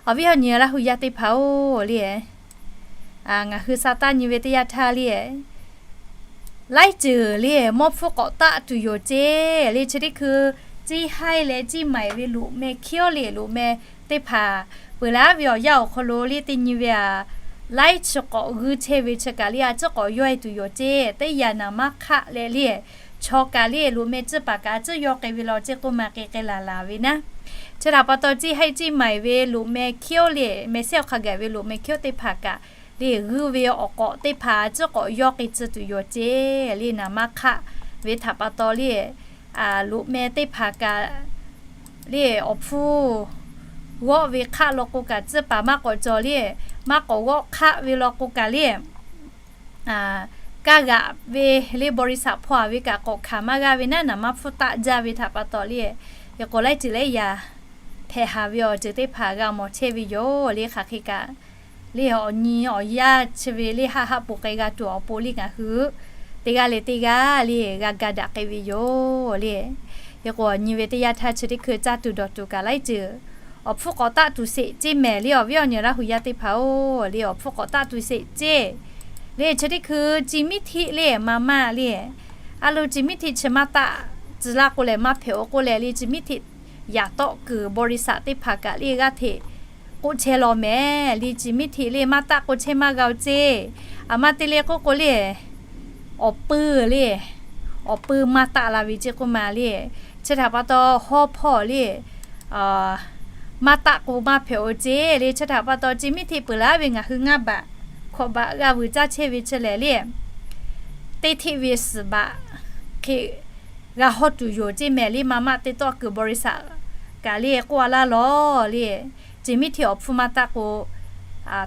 Awˬ viˉ awˬ nyi Laˇ hu yaˇ teˇ hpaˍ-oˬ le ngaˬ hui Saˍtanˍ nyi ve teˇ yanˇ htaˇ le laiˉ ceuˬ le mawˇ hpfuhˇ k'awꞈ taˆ tuˬ yoˬ ceˇ le. Chi teˇ hkui ciˇ haiˇ leh ciˇ maiˍ ve loꞈ meh hkiˉ awˇ le loꞈ meh teˇ hpaˍ peuˬ laˇ ve awˬ yanˇ awˬ hk'aw lo le teˇ nyi ve a laiˉ chi k'awꞈ g'uiˇ chehˇ ve chi kaꞈ le a ciˉ k'awꞈ yawˇ e tuˬ yoˬ ceˇ. Teˇ yanˇ naˍ maˇ hk'aˆ leh le chaw kaꞈ le loꞈ meh ciˇ paˍ kaꞈ a ciˉ yawˇ k'ai ve law ceˇ k'oˆ ma k'ai k'ai laˬ laˬ ve naˉ. Chi htaꞈ pa taw ciˇ haiˇ ciˇ maiˍ ve loꞈ meh hkiˉ awˇ le meh sehˉ awˬ hk'a gaˬ ve loꞈ meh hkiˉ awˇ teˇ hpaˍ kaꞈ le g'uiˇ ve awˬ k'awꞈ teˇ hpaˍ a ciˉ k'awꞈ yawˇ k'ai tcuh tuˬ yoˬ ceˇ le. Naˍ maˇ hk'aˆ ve htaꞈ pa taw le loꞈ meh teˇ hpaˍ kaꞈ le awˬ hpfuhˇ g'awˆ ve hk'aˆ law k'o kaꞈ ciˇ paˍ maˇ k'awꞈ cawˬ le maˇ k'awꞈ g'awˆ hk'aˆ ve law k'o kaꞈ le kaˇ g'aꞈ ve le บริษัท hpawˇ a ve kaꞈ k'awꞈ hkanˍ maˇ g'aˇ ve naˉ naˍ maˇ hpfuhˇ taˆ jaˇ ve htaꞈ pa taw le hk'e k'o laiˉ ceuˬ leh yaꞈ hpehꞈ haˍ ve awˬ ceuˬ teˇ hpaˍ g'a mawˬ chehˇ ve yoˬ le. Hk'aˬ hk'e kaꞈ le awˬ nyi awˬ yaˇ chi ve le haˆ haˆ poˬ k'ai g'a tuˬ awˬ pon le ngaˬ hui teˇ g'aˇ le teˇ g'aˇ le g'a ga daꞈ k'ai ve yoˬ le. Hk'e k'o awˬ nyi ve teˇ yanˇ htaˇ chi teˇ hkui caˇ tuˬ dawˬ tuˬ kaꞈ laiˉ ceuˬ awˬ hpfuhˇ k'awꞈ taˆ tuˬ sheˍ ceˇ mehˍ le awˬ viˉ awˬ nyi Laˇ hu yaˇ teˇ hpaˍ-oˬ le awˬ hpfuhˇ k'awꞈ taˆ tuˬ sheˍ ceˇ le chi teˇ hkui ci miˉ htiˆ le maˇ maˇ le a lo ci miˉ htiˆ chi maˇ taˆ tcuh laˇ k'o lehˬ maˇ hpehꞈ-oˬ k'oˆ leh le ci miˉ htiˆ yaꞈ tawˆ kuiˬ บริษัท teˇ hpaˍ kaꞈ le g'aˇ hteꞈ k'oˆ chehˇ law mehˍ le. Ci miˉ htiˆ le maˇ taˆ k'o chehˇ maˇ g'a-oˬ ceˇ. A ma te le k'oˆ k'o le awˬ pui le awˬ pui maˇ taˆ la ve ceˇ k'oˆ ma le. Chi htaꞈ pa taw hawˉ hpawˇ le maˇ taˆ k'o maˇ hpehꞈ-oˬ ceˇ le. Chi htaꞈ pa taw ci miˉ htiˆ peuˬ laˇ ve ngaˬ hui ngaˇ baꞈ hkawꞈ baꞈ g'a vuiˬ caˇ chehˇ ve chi lehˬ le teˇ htiˆ ve suhˍ baꞈ hk'e g'a hawˇ tuˬ yoˬ ceˇ mehˍ le. Maˇ maˇ te tawˆ kuiˬ บริษัท kaꞈ le k'oˆ a laˇ lawˬ le. Ci miˉ htiˆ awˬ hpfuhˇ maˇ taˆ k'o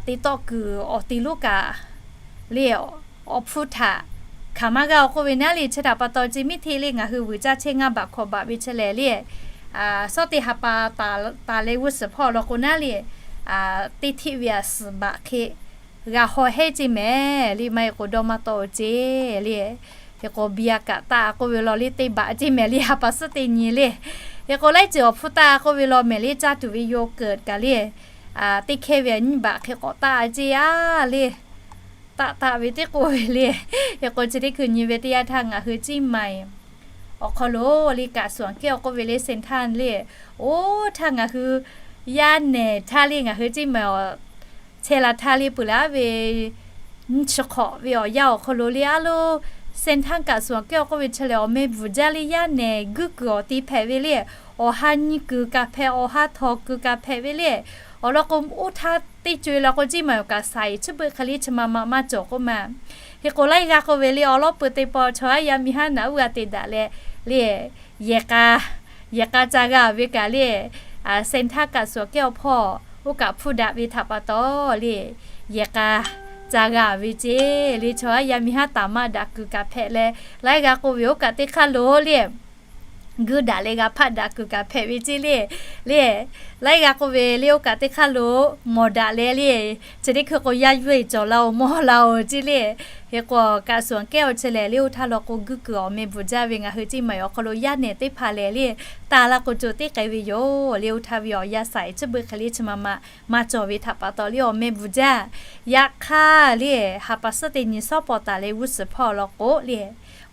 te tawˆ kuiˬ awˬ te lonˉ kaꞈ le awˬ hpfuhˇ htaꞈ hkanˍ maˇ g'a-oˬ k'oˆ ve naˉ le. Chi htaꞈ pa taw ci miˉ htiˆ le ngaˬ hui vuiˬ caˇ chehˇ ngaˇ baꞈ hkawꞈ baꞈ ve chi lehˬ le Suhˉ teˇ ha pa taˍ leh g'uˇ suhˍ hpawˇ law k'o naˉ le, teˇ hteˆ ve a suhˍ baꞈ hk'e g'a haw hehnˇ ceˇ mehˍ le. Maˇ heˆ k'o dawˇ maˇ tawˆ-o ceˇ le. Hk'e k'o biˇ a kaꞈ taˆ k'oˆ ve law le teˇ baꞈ ceˇ mehˍ le, ha pa suhˉ teˇ nyi le. Hk'e k'o laiˉ ceuˬ awˬ hpfuhˇ taˆ k'oˆ ve law mehˍ le, caˇ tuˬ ve yawˇ keunˍ kaꞈ le, teˇ hkehˇ ve a nyiˇ baꞈ hk'e k'awꞈ taˆ ceˇ a le. Taˆ taˆ ve teˇ k'oˆ ve le. Hk'e k'o chi teˇ hkui nyi ve teˇ yanˇ htaˇ ngaˬ hui Ciˇ maˬ awˬ hk'aw lo le kaꞈ suhˍ kehˉ awˬ k'oˆ ve le Saint Ann le, oˇ htaˇ ngaˬ hui yaˇ nehˬ htaˇ le ngaˬ hui Ciˇ maˬ awˬ chehˇ la htaˇ le peuˬ laˇ ve nyiˇ chi hk'awꞈ ve awˬ yanˇ awˬ hk'aw lo le a loˉ, Saint Ann kaꞈ suhˍ kehˉ awˬ k'oˆ ve chi lehˬ awˬ meh bvuhˬ jaˇ le yaˇ nehˬ guˇ kuiˬ awˬ te hpehꞈ ve le, awˬ ha nyi kuiˬ kaꞈ hpehꞈ, awˬ ha htawnˍ kuiˬ kaꞈ hpehꞈ ve le. Awˬ lawn k'o oˇ htaˇ teˇ co e la k'o Ciˇ maˬ awˬ kaꞈ saiˍ chiˇ beuꞈ hk'e le chi ma ma maˇ cawˬ k'oˆ ma. Hk'e k'o laiˉ g'aˇ k'oˆ ve le awˬ lawˉ peuˬ teˇ pawˆ chaw yaˇ miˇ haˉ naꞈ uˇ g'a te daꞈ leh le, yehˬ k'a yehˬ k'a ca g'a ve kaꞈ le, Saint Ann kaꞈ suhˍ kehˉ awˬ hpawˇ oˇ kaꞈ hpfuhˇ daꞈ ve htaꞈ pa taw le, yehˬ k'a ca g'a ve ceˇ le chaw yaˇ miˇ haˉ taˍ maˇ daꞈ kuiˬ kaꞈ hpehꞈ leh, laiˉ g'aˇ k'oˆ ve oˇ kaꞈ teˇ hk'aˇ lo le guˇ daꞈ leh g'a hpaˆ daꞈ kuiˬ kaꞈ hpehꞈ ve ceˇ le. Le, laiˉ g'aˇ k'oˆ ve le oˇ kaꞈ teˇ hk'aˇ lo mawˬ daꞈ leh le, chi teˇ hkui k'o yaˇ yuˇ e cawˬ la-oˬ mawˬ la-oˬ ceˇ le. Hk'e k'o kaꞈ suhˍ kehˉ awˬ chi lehˬ le oˇ htaˇ law k'o guˇ kuiˬ awˬ meh bvuhˬ jaˇ ve ngaˬ hui Ciˇ maˬ awˬ hk'aw lo yaˇ nehˬ teˇ hpaˍ lehˬ le, taˍ la k'o co teˇ k'ai ve yoˬ le. Oˇ htaˇ ve awˬ yanˇ saiˍ chiˇ beuꞈ hk'e le chi ma ma maˇ cawˬ ve htaꞈ pa taw le awˬ meh bvuhˬ jaˇ. Yaꞈ hk'aˇ le ha pa suhˉ teˇ nyi suhˉ pawˍ taˍ leh g'uˇ suhˍ hpawˇ law k'o le,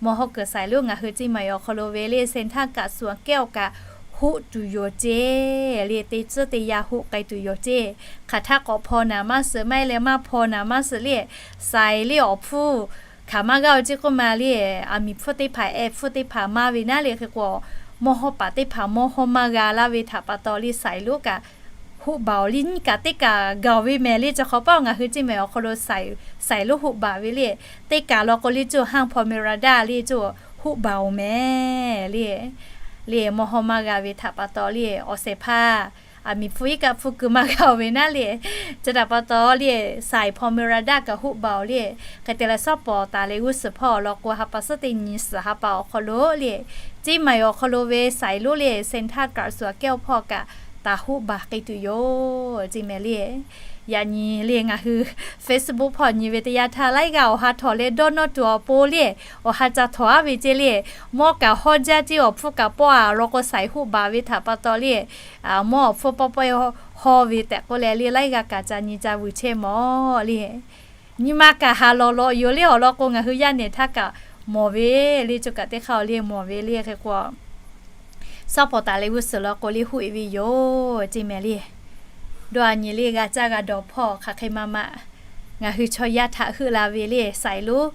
mawˬ hawˉ kuiˬ saiˍ lonˉ ngaˬ hui Ciˇ maˬ awˬ hk'aw lo ve le Saint Ann kaꞈ suhˍ kehˉ awˬ kaꞈ hoˆ tuˬ yoˬ ceˇ le, teˇ tcuhˉ teˇ yanˇ hoˆ k'ai tuˬ yoˬ ceˇ. Hk'aˬ htaˇ k'awꞈ hpaw naˍ maˇ suhˍ, maˇ heˆ leh maˇ hpaw naˍ maˇ suhˍ le, saiˍ le awˬ hpfuhˇ hkanˍ maˇ g'aˇ-oˬ ceˇ k'oˆ ma le, aˬ miˍ hpfuhˇ teˇ hpaˍ ehˉ hpfuhˇ teˇ hpaˍ maˇ ve naˉ le. Hk'e k'o mawˇ hawˉ paˍ teˇ hpaˍ mawˇ hawˉ maˇ g'a laˇ ve htaꞈ pa taw le saiˍ lonˉ kaꞈ hoˆ baˬ-oˬ le. Nyiˇ kaꞈ teˇ kaꞈ gaˬ-oˬ ve mehˍ le. Chi hk'awꞈ paˆ ngaˬ hui Ciˇ maˬ awˬ hk'aw lo saiˍ lonˉ hoˆ baˬ ve le, teˇ kaꞈ law k'o le coˇ hanˇ hpaw meh ra daˇ le coˇ hoˆ baˬ-oˬ mehˍ le. Le mawˇ hawˉ maˇ g'a ve htaꞈ pa taw le awˬ shehˍ hpaˇ aˬ miˍ hpfuhˇ iˉ kaˆ hpfuhˇ keu maˇ g'a-oˬ ve naˉ le. Chi htaꞈ pa taw le saiˍ hpaw meh ra daˇ kaꞈ hoˆ baˬ-oˬ le. Hk'e te leh suhˉ pawˍ taˍ leh g'uˇ suhˍ hpawˇ law k'o ha pa suhˉ teˇ nyi suhˍ ha pa awˬ hk'aw lo le, Ciˇ maˬ awˬ hk'aw lo ve saiˍ lonˉ le Saint Ann kaꞈ suhˍ kehˉ awˬ hpawˇ kaꞈ taˍ hoˆ baˬ k'ai tuˬ yoˬ ceˇ mehˍ le. Yaꞈ nyi le ngaˬ hui Facebook hpawˇ nyi ve teˇ yanˇ htaˇ laiˉ g'aˇ awˬ ha htawꞈ leh dawˇ nawˇ tuˬ awˬ pon le awˬ ha ca htawꞈ aˉ ve ceˇ le. Mawˇ kaꞈ hawˇ jaˇ ceˇ, awˬ hpfuhˇ kaꞈ pawˆ a law k'o saiˍ hoˆ baˬ ve htaꞈ pa taw le mawˇ awˬ hpfuhˇ pawˆ pawˆ hawˇ ve tehꞈ k'oˆ leh le laiˉ g'aˇ kaꞈ ca nyi ca vuiˬ chehˇ mawˬ le. Nyi ma kaꞈ haˍ lawˬ lawꞈ yoˬ le. Awˬ lawn k'o ngaˬ hui yaˇ nehˬ htaˇ kaꞈ mawˬ ve le, coˇ kaꞈ teˇ hk'aˇ le mawˬ ve le. Hk'e k'o suhˉ pawˍ taˍ leh g'uˇ suhˍ law k'o le hoˆ e ve yoˬ ceˇ mehˍ le. Dawˇ a nyi le g'a caˇ g'a dawˬ hpawˇ hk'aˬ hk'e ma ma ngaˬ hui chaw yaˇ htaꞈ heuˆ la ve le saiˍ lonˉ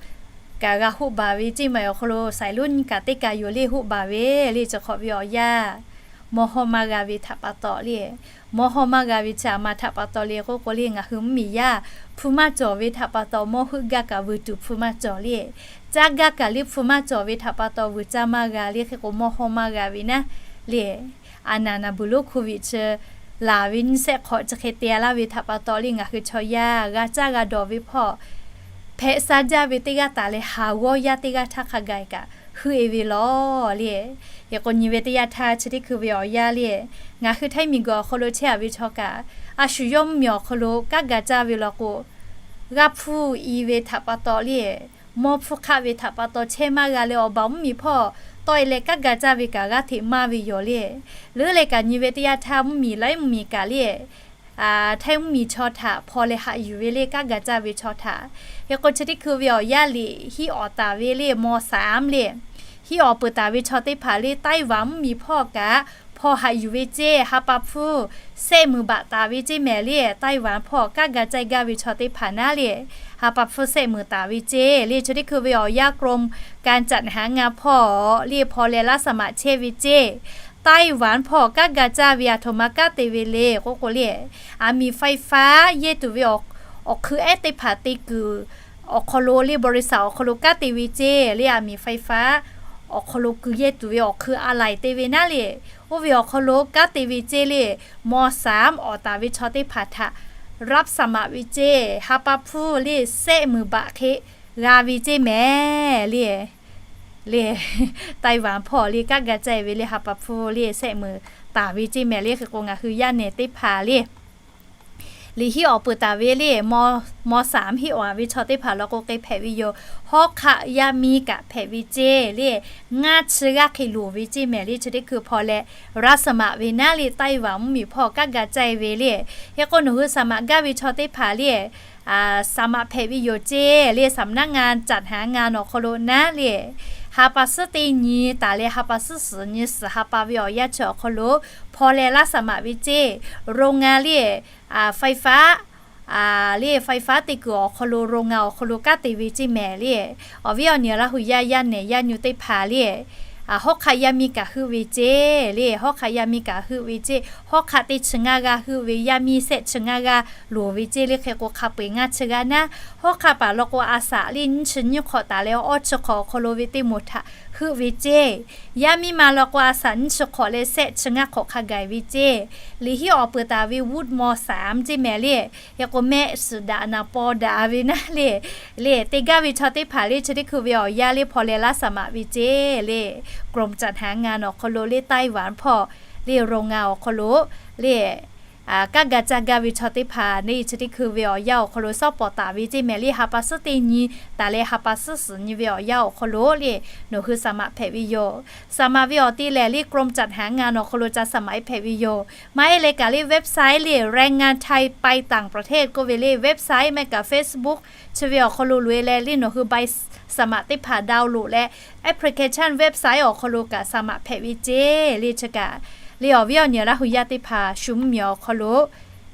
kaꞈ g'a hoˆ baˬ ve ceˇ mehˍ. Awˬ hk'aw lo saiˍ lonˉ nyiˇ kaꞈ teˇ kaꞈ yoˬ le hoˆ baˬ ve le. Chi hk'awꞈ ve awˬ yanˇ mawˇ hawˉ maˇ g'a ve htaꞈ pa taw le, mawˇ hawˉ maˇ g'a ve chi a ma htaꞈ pa taw le k'oˆ k'o le ngaˬ hui mvuhˇmiˬ yaˇ hpu maˇ cawˬ ve htaꞈ pa taw mawˇ heuˆ gaˇ kaꞈ vuiˬ tuˬ hpu maˇ cawˬ le, caˇ gaˇ kaꞈ le hpu maˇ cawˬ ve htaꞈ pa taw vuiˬ caˇ maˇ g'a le. Hk'e k'o mawˇ hawˉ maˇ g'a ve naˉ le a naˍ naˍ buˬ lonˉ hkuˇ viꞈ chi laˬ ve nyiˇ shehˆ hk'awꞈ chi hk'e te laˇ ve htaꞈ pa taw le ngaˬ hui chaw yaˇ g'a caˇ g'a dawˬ ve hpawˇ hpehꞈ sha jaˇ ve teˇ g'aˇ taˍ leh haˍ g'awˇ yaˇ teˇ g'aˇ htaˇ hk'a gaˬ kaꞈ heuˆ e ve lawˬ le. Hk'e k'o nyi ve teˇ yanˇ htaˇ chi teˇ hkui ve awˬ yanˇ le ngaˬ hui Htaiˇ miˬguiˬ awˬ hk'aw lo chehˇ a ve chaw kaꞈ a shu yawˇ mvuhˇmiˬ awˬ hk'aw lo kanˉ ga caˇ ve law k'o g'aˇ hpfuhˇ i ve htaꞈ pa taw le mawˇ hpfuhˇ hk'aˆ ve htaꞈ pa taw chehˇ maˇ g'a leh awˬ baˬ mvuhˇmiˬ hpawˇ tawˆ e leh kanˉ ga caˇ ve kaꞈ g'aˇ hteꞈ maˇ ve yoˬ le. Leuˉ leh kaꞈ nyi ve teˇ yanˇ htaˇ mvuhˇmiˬ laiˉ mvuhˇmiˬ kaꞈ le Htaiˇ mvuhˇmiˬ chaw htaꞈ hpaw leh haꞈ yuˬ ve le kanˉ ga caˇ ve chaw htaꞈ. Hk'e k'o chi teˇ hkui ve awˬ yanˇ liꞈ hiˉ awˍ taˍ ve le mawˇ saˍ le hiˉ awˍ peuˬ taˍ ve chaw teˇ hpaˍ le Taiˇ vaˍ mvuhˇmiˬ hpawˇ kaꞈ hpaw haꞈ yuˬ ve ceˇ ha pa hpfuhˇ sehˆ muiˬ baꞈ taˍ ve ceˇ mehˍ le. Taiˇ vaˍ hpawˇ kanˉ ga caˇ gaˇ ve chaw teˇ hpaˍ naˉ le ha pa hpfuhˇ sehˆ muiˬ taˍ ve ceˇ le. Chi teˇ hkui ve awˬ yanˇ กรมการจัดหางาน hpawˇ le hpaw leh laˇ saˍ maꞈ chehˇ ve ceˇ Taiˇ vaˍ hpawˇ kanˉ ga caˇ ve aˬ htoꞈ ma kanˉ te ve le k'oˆ k'o le aˬ miˍ ไฟฟ้า yehˇ tuˬ ve awˬ hk'eun ehˉ teˇ hpaˍ te kuiˬ awˬ hk'aw lo le บริษัท awˬ hk'aw lo kanˉ te ve ceˇ le aˬ miˍ ไฟฟ้า awˬ hk'aw lo kuiˬ yehˇ tuˬ ve awˬ hk'eun a laiˬ te ve naˉ le oˇ ve awˬ hk'aw lo kanˉ te ve ceˇ le mawˇ saˍ awˍ taˍ ve chaw teˇ hpaˍ htaꞈ รับสมัคร ve ceˇ ha pa hpfuhˇ le sehˆ muiˬ baꞈ hk'e g'a ve ceˇ mehˍ le. le, Taiwan hpawˇ le kanˉ ga caiˇ ve le ha pa hpfuhˇ le shehˆ meunˍ taˍ ve ceˇ mehˍ le. Hk'e k'o ngaˬ hui yaˇ nehˬ teˇ hpaˍ le liꞈ hiˉ awˬ peuˬ taˍ ve le mawˇ, mawˇ saˍ mvuhˇ hiˆ awˬ a ve chaw teˇ hpaˍ law k'o k'e hpehꞈ ve yoˬ. Hawˉ hk'aˆ yaˇ miˇ kaꞈ hpehꞈ ve ceˇ le, ngaˇ chi g'aˇ hk'e loˍ ve ceˇ mehˍ le. Chi teˇ hkui hpaw leh raˇ saˍ maꞈ ve naˉ le Taiwan mvuhˇmiˬ hpawˇ kanˉ ga caiˇ ve le. Hk'e k'o nawˬ hui saˍ maꞈ gaˇ ve chaw teˇ hpaˍ le saˍ maꞈ hpehꞈ ve yoˬ ceˇ le. สำนักงานจัดหางาน awˬ hk'aw lo naˉ le ha pa suhˉ teˇ nyi taˍ leh ha pa suhˉ suhˍ nyi suhˍ ha pa ve awˬ yanˇ chi awˬ hk'aw lo hpaw leh laˇ saˍ maꞈ ve ceˇ. โรงงาน le ไฟฟ้า le ไฟฟ้า te kuiˬ awˬ hk'aw lo โรงงาน awˬ hk'aw lo kanˉ te ve ceˇ mehˍ le. Awˬ viˉ awˬ nyi Laˇ hu yaˇ yaˇ nehˬ yaˇ nyu teˇ hpaˍ le hawˉ hk'aˆ yaˇ miˇ kaꞈ heuˆ ve ceˇ le. Hawˉ hk'aˆ yaˇ miˇ kaꞈ heuˆ ve ceˇ. Hawˉ hk'aˆ teˇ chi ngaˇ g'aˇ heuˆ ve, yaˇ miˇ shehˆ chi ngaˇ g'aˇ loˍ ve ceˇ le. Hk'e k'o hk'a peu-eˬ ngaˇ chi g'aˇ naˉ, hawˉ hk'aˆ paˍ law k'o a saꞈ le nyiˇ chi nyiˇ hk'awꞈ taˍ leh awˇ chi hk'awꞈ awˬ hk'aw lo ve teˇ moˍ htaꞈ heuˆ ve ceˇ. Yaˇ miˇ ma law k'o a saꞈ nyiˇ chi hk'awꞈ leh shehˆ chi ngaˇ hk'awꞈ hk'a gaˬ ve ceˇ. Liꞈ hiˉ awˬ peuˬ taˍ ve วุฒิ ม.สาม ceˇ mehˍ le. Hk'e k'o mehˆ suhˍ daꞈ naˍ paw daꞈ ve naˉ le, le te gaˇ ve chaw teˇ hpaˍ le chi teˇ hkui ve awˬ yanˇ le hpaw leh laˇ saˍ maꞈ ve ceˇ le. กรมจัดหางาน awˬ hk'aw lo le Taiwan hpawˇ le โรงงาน awˬ hk'aw lo le kanˉ ga caˇ gaˇ ve chaw teˇ hpaˍ le chi teˇ hkui ve awˬ yanˇ awˬ hk'aw lo shawˉ pawˍ taˍ ve ceˇ mehˍ le ha pa suhˉ teˇ nyi taˍ leh ha pa suhˉ suhˍ nyi ve awˬ yanˇ awˬ hk'aw lo le nawˬ hui saˍ maꞈ hpehꞈ ve yoˬ. Saˍ maꞈ ve awˬ te lehˬ le กรมจัดหางาน awˬ hk'aw lo ca saˍ maꞈ e hpehꞈ ve yoˬ. Maˇ heˆ leh kaꞈ le website le แรงงานไทยไปต่างประเทศ k'oˆ ve le website mehˆ kaꞈ Facebook chi ve awˬ hk'aw lo loꞈ e leh le nawˬ hui ใบสมัคร teˇ hpaˍ download leh application website awˬ hk'aw lo kaꞈ saˍ maꞈ hpehꞈ ve ceˇ le. Chi kaꞈ le awˬ viˉ awˬ nyi Laˇ hu yaˇ teˇ hpaˍ shu mvuhˇmiˬ awˬ hk'aw lo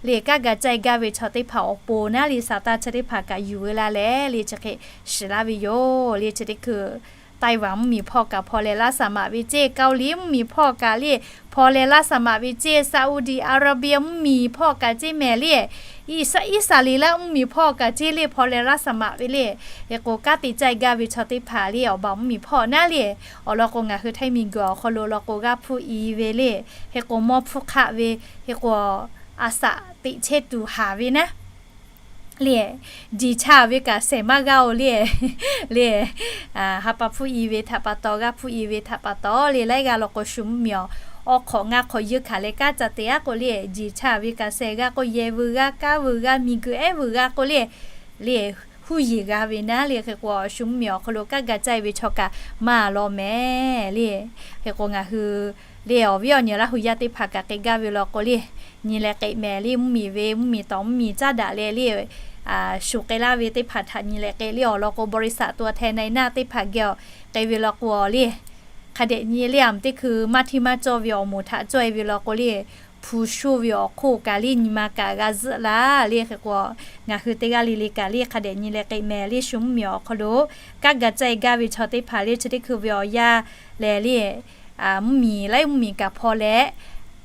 le kanˉ ga caˇ gaˇ ve chaw teˇ hpaˍ awˬ pon naˉ le saˍ tanˇ chi teˇ hpaˍ kaꞈ yuˬ ve laˇ leh le chi hk'e shiˍ laˇ ve yoˬ. Le chi teˇ hkui Taiwan mvuhˇmiˬ hpawˇ kaꞈ hpaw leh laˇ saˍ maꞈ ve ceˇ. Kaoˍliˍ mvuhˇmiˬ hpawˇ kaꞈ le hpaw leh laˇ saˍ maꞈ ve ceˇ. Saudi Arabia mvuhˇmiˬ hpawˇ kaꞈ ceˇ mehˍ le Iˉsaˍreˍlaˆ mvuhˇmiˬ hpawˇ kaꞈ ceˇ le hpaw leh laˇ saˍ maꞈ ve le. Hk'e k'o kanˉ te caˇ gaˇ ve chaw teˇ hpaˍ le awˬ baˬ mvuhˇmiˬ hpawˇ naˉ le awˬ lawn k'o ngaˬ hui htaiˇ miˬguiˬ awˬ hk'aw lo law k'o g'aˇ hpuˇ i ve le. Hk'e k'o mawˇ hpuˇ hk'aˆ ve, hk'e k'o a saꞈ teꞈ chehˇ tuˬ haˍ ve naˉ le, jiˬ chaˇ ve kaꞈ shehˍ maˇ g'aˇ-oˬ le. Le ha pa hpuˇ i ve htaꞈ pa taw, g'aˇ hpuˇ i ve htaꞈ pa taw le laiˉ g'aˇ law k'o shu mvuhˇmiˬ awˬ awˇ hk'awꞈ ngaˇ hk'awꞈ yeunˇ hkanˍ leh kanˉ ca te aˉ k'o le, jiˬ chaˇ ve kaꞈ shehˍ g'aˇ k'o, yehˬ vuiˬ g'aˇ, kanˉ vuiˬ g'aˇ, miˬguiˬ ehˉ vuiˬ g'aˇ k'o le, le huˉ yeˬ g'a ve naˉ le. Hk'e k'o shu mvuhˇmiˬ awˬ hk'aw lo kanˉ ga caˇ ve chaw kaꞈ maˇ law mehˍ le. Hk'e k'o ngaˬ hui le awˬ viˉ awˬ nyi Laˇ hu yaˇ teˇ hpaˍ kaꞈ k'e gaˇ ve law k'o le, nyi leh k'e mehˍ le. Mvuhˇmiˬ ve mvuhˇmiˬ tawˍ mvuhˇmiˬ caˉ daꞈ leh le shu k'e laˇ ve teˇ hpaˍ htaꞈ nyi leh k'e le awˬ lawn k'o บริษัทตัวแทนนายหน้า teˇ hpaˍ geh awˬ k'e ve law k'o le, hk'a dehꞈ nyi le a mvuhˇ teˇ hkui maˇ htiˇ maˇ cawˇ ve awˬ moˍ htaꞈ cawˇ e ve law k'o le, hpu shoˇ ve awˬ hk'oˆ kaꞈ le nyi ma kaꞈ g'a zuhˆ laˇ le. Hk'e k'o ngaˬ hui teˇ g'aˇ le le kaꞈ le hk'a dehꞈ nyi leh k'e mehˍ le. Shu mvuhˇmiˬ awˬ hk'aw lo kanˉ ga caˇ e gaˇ ve chaw teˇ hpaˍ le chi teˇ hkui ve awˬ yanˇ lehˬ le mvuhˇmiˬ laiˉ mvuhˇmiˬ kaꞈ hpaw leh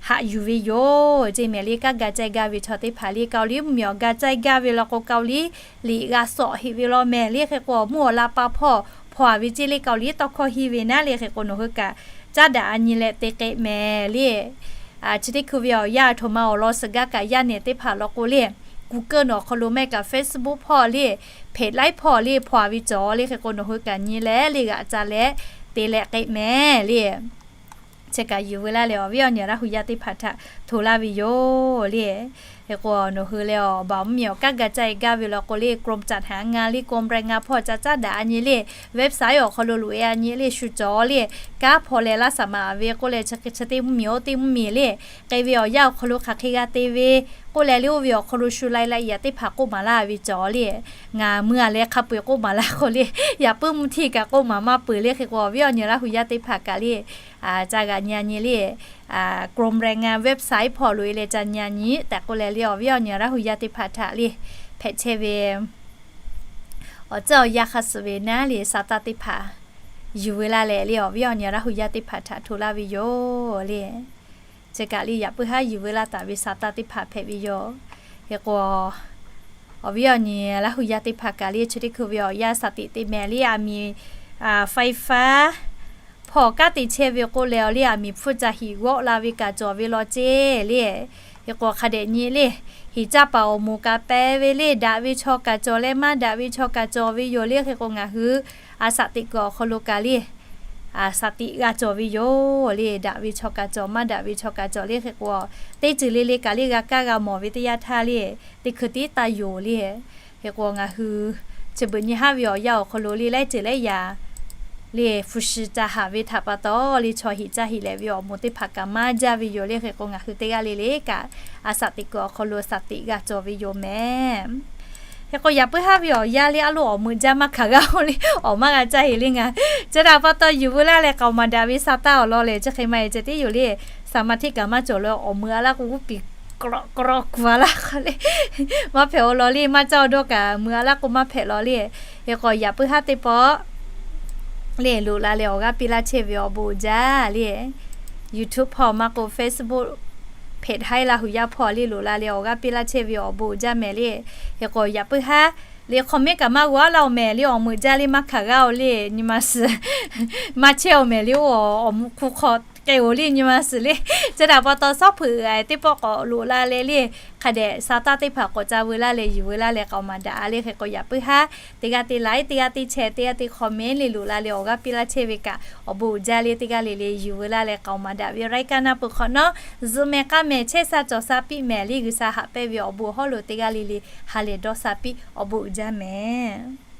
haꞈ yuˬ ve yoˬ ceˇ mehˍ le. Kanˉ ga caˇ e gaˇ ve chaw teˇ hpaˍ le Kaoˍliˍ mvuhˇmiˬ awˬ ga caˇ e gaˇ ve law k'o Kaoˍliˍ liꞈ g'a sawꞈ heꞈ ve law mehˍ le. Hk'e k'o mvuhˇ awˬ la pa hpawˇ hpaw a ve ceˇ le Kaoˍliˍ tawˇ hkawˇ henˇ ve naˉ le. Hk'e k'o nawˬ hui kaꞈ caˉ daꞈ a nyi leh te k'e mehˍ le. Chi teˇ hkui ve awˬ yanˇ a htoꞈ ma awˬ lawn suhˍ gaˇ kaꞈ yaˇ nehˬ teˇ hpaˍ law k'o le, Google nawˬ awˬ hk'aw lo mehˍ kaꞈ Facebook hpawˇ le, เพจไลค์ hpawˇ le hpaw a ve cawˬ le. Hk'e k'o nawˬ hui kaꞈ nyi leh le g'aꞈ ca leh te leh k'e mehˍ le. Chi kaꞈ yuˬ veu laˇ leh awˬ viˉ awˬ nyi Laˇ hu yaˇ teˇ hpaˍ htaꞈ hto laˇ ve yoˬ le. Hk'e k'o nawˬ hui leh awˬ baˬ mvuhˇmiˬ awˬ kanˉ ga caˇ e gaˇ ve law k'o le กรมจัดหางาน le กรมแรงงาน hpawˇ ca caˉ daꞈ a nyi le website awˬ hk'aw lo loꞈ e a nyi le shu cawˬ le. Kanˉ hpaw leh laˇ saˍ maꞈ ve k'oˆ leh chi hk'e chi teˇ mvuhˇmiˬ oˇ teˇ mvuhˇmiˬ le k'e ve awˬ yanˇ awˬ hk'aw lo hk'aˬ hk'e g'a te ve k'oˆ leh le oˇ ve awˬ hk'aw lo shu lai lai yaꞈ teˇ hpaˍ k'oˆ maˍ laˇ ve cawˬ le. Ngaˬ mui a leh hk'a peu-eˬ k'oˆ maˍ laˇ k'o le, yaꞈ puiˉ mvuhˇ htiˇ kaꞈ k'oˆ maˍ maˇ peuˬ le. Hk'e k'o awˬ viˉ awˬ nyi Laˇ hu yaˇ teˇ hpaˍ kaꞈ le ca g'aꞈ nyi a nyi le กรมแรงงาน website hpawˇ loꞈ e leh ca nyi a nyi tehꞈ k'oˆ leh le awˬ viˉ awˬ nyi Laˇ hu yaˇ teˇ hpaˍ htaꞈ le hpehꞈ chehˇ ve awˬ tcuhˉ awˬ yanˇ hk'a suhˍ ve naˉ le saˍ tanˇ teˇ hpaˍ yuˬ veu laˇ leh le awˬ viˉ awˬ nyi Laˇ hu yaˇ teˇ hpaˍ htaꞈ hto laˇ ve yoˬ le. Chi kaꞈ le yaꞈ puiˉ haˉ yuˬ veu laˇ taˍ ve saˍ tanˇ teˇ hpaˍ hpehꞈ ve yoˬ. Hk'e k'o awˬ viˉ awˬ nyi Laˇ hu yaˇ teˇ hpaˍ kaꞈ le chi teˇ hkui ve awˬ yanˇ saˍ tiꞈ te mehˍ le a miˍ ไฟฟ้า hpawˇ kanˉ te chehˇ ve k'oˆ leh awˬ le a miˍ hpfuhˇ ca hiꞈ g'awˆ la ve kaꞈ cawˬ ve law ceˇ le. Hk'e k'o hk'a dehꞈ nyi le, hiˍ caˇ paˍ awˬ moˍ kaꞈ pehˍ ve le, daꞈ ve chaw kaꞈ cawˬ leh maˇ daꞈ ve chaw kaꞈ cawˬ ve yoˬ le. Hk'e k'o ngaˬ hui a saˍ teꞈ kuiˬ awˬ hk'aw lo kaꞈ le shaˍ tiꞈ g'a cawˬ ve yoˬ le. Daꞈ ve chaw kaꞈ cawˬ, maˇ daꞈ ve chaw kaꞈ cawˬ le. Hk'e k'o, teˇ ceuˬ le le kaꞈ le g'a kaˇ g'a mawˬ ve teˇ yanˇ htaˇ le, teˇ hkui tiˉ taˇ yoˬ le. Hk'e k'o, ngaˬ hui chi beuꞈ nyi haˉ ve awˬ yanˇ awˬ hk'aw lo le, laiˉ ceuˬ laiˉ yaꞈ le, hpu shi ca haꞈ ve htaꞈ pa taw le, chaw heꞈ caˇ heꞈ leh ve awˬ moˍ teˇ hpaˍ kaꞈ maˇ jaˇ ve yoˬ le. Hk'e k'o, ngaˬ hui teˇ g'aˇ le le kaꞈ, a shaˍ tiꞈ kuiˬ awˬ hk'aw lo shaˍ tiꞈ g'a cawˬ ve yoˬ mehˍ. Hk'e k'o, yaꞈ puiˉ haˉ ve awˬ yanˇ le, a loˍ awˬ meuꞈ jaˇ maˇ hkanˍ g'a-o le, awˬ maˇ g'a caˇ heꞈ le ngaˬ. Chi htaꞈ pa taw yuˬ veu laˇ leh k'aoˍ maˍ daꞈ ve sha taˇ awˬ lawn lehˬ, chi hk'e maˇ heˆ ceh tiˉ yoˬ le. Saˍ maˍ htiˆ kaꞈ maˇ cawˬ le, awˬ meuꞈ a laˇ k'o g'uˇ piˍ k'aw k'aw kuˬ a laˇ k'o le, maˇ hpehꞈ-o law le, maˇ caˇ-o dawˇ kaꞈ meuꞈ a laˇ k'o maˇ hpehꞈ law le. Hk'e k'o, yaꞈ puiˉ haˉ teˇ pawˆ le, loꞈ la leh awˬ g'aˇ piˇ laˇ chehˇ ve awˬ bon uiˍ jaˇ le. YouTube hpawˇ maˇ k'o Facebook hpehꞈ haiˉ laˇ hui yaˇ hpawˇ le, loꞈ la leh awˬ g'aˇ piˇ laˇ chehˇ ve awˬ bon uiˍ jaˇ mehˍ le. Hk'e k'o, yaꞈ puiˉ haˉ le, comment kaꞈ maˇ g'aw a laˇ-o mehˍ le, awˬ meuꞈ jaˇ le, maˇ hkanˍ g'a-o le, nyi ma suhˍ maˇ chehˇ-o mehˍ le, oˇ awˬ meuꞈ hk'u hk'aw k'ai-o le, nyi ma suhˍ le. Chi htaꞈ pa taw, sawˉ hpeuꞈ teˇ pawˆ k'awꞈ loꞈ la leh le, hk'a dehꞈ sha taˇ teˇ hpaˍ k'awꞈ ca veu laˇ leh yuˬ veu laˇ leh k'aoˍ maˍ daꞈ le. Hk'e k'o, yaꞈ puiˉ haˉ teˇ g'aˇ teˇ like, teˇ g'aˇ teˇ share, teˇ g'aˇ teˇ comment le, loꞈ la leh awˬ g'aˇ piˇ laˇ chehˇ ve kaꞈ awˬ bon uiˍ jaˇ le. Teˇ g'aˇ le le yuˬ veu laˇ leh k'aoˍ maˍ daꞈ ve รายการ naˆ peuˬ hk'awꞈ nawˉ, zuhꞈ mehˍ k'aˇ mehˍ, chehˇ sha cawˬ sha piˇ mehˍ le. G'uiˬsha haꞈ pehnˇ ve awˬ bon hawˉ lo teˇ g'aˇ le le ha lehˬ dawˇ sha piˇ, awˬ bon uiˍ jaˇ mehˍ.